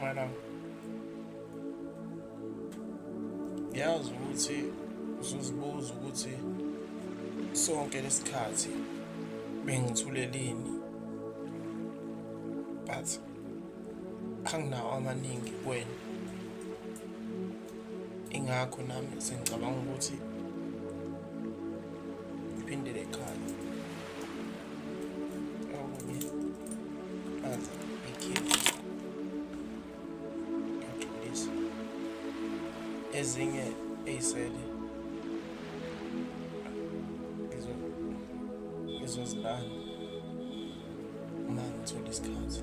Mpumalanga. Ngiyazi ukuthi usuzibuza ukuthi sonke lesikhathi bengithulelini, but anginawo amaningi kuwena. Ingakho nami sengicabanga ukuthi ngiphindele ekhaya. Okunye aze ikhefu, ngiyaxolisa. Ezinye ey'sele ngizozilanda uma ngithola isikhathi.